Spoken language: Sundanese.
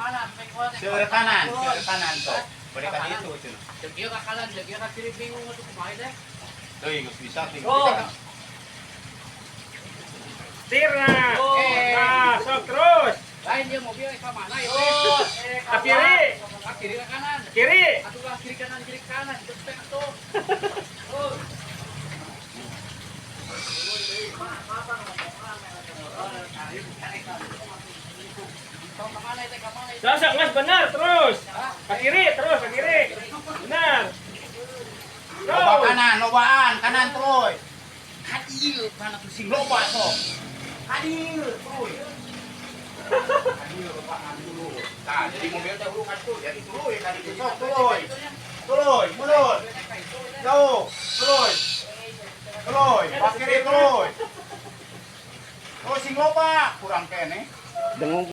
mana? Seur kanan, seur kanan sok. Balik ka ditu cenah. Jeung ieu ka kanan, jeung ieu ka kiri, bingung atuh kumaha teh. Teuing geus bisa teuing. Oh. Setir nah. Oh. Nah, sok terus. Lain dia mobil ka mana ieu teh? Ke kiri. Ka kiri ka kanan. Kiri. Atuh lah kiri kanan itu teh atuh. Oh. Sok sok nges bener terus. Ke kiri terus ke kiri. Bener. Loba Terus. kanan, lobaan, kanan terus. Ka dieu kana tuh sing loba sok. Ka dieu terus. Ka dieu lobaan dulu. Tah, jadi mobil teh hulu ka ditu, jadi tuluy ka ditu sok tuluy. Tuluy, mundur. Jauh, tuluy. Tuluy, pak kiri tuluy. Terus sing loba, kurang keneh. Dengung.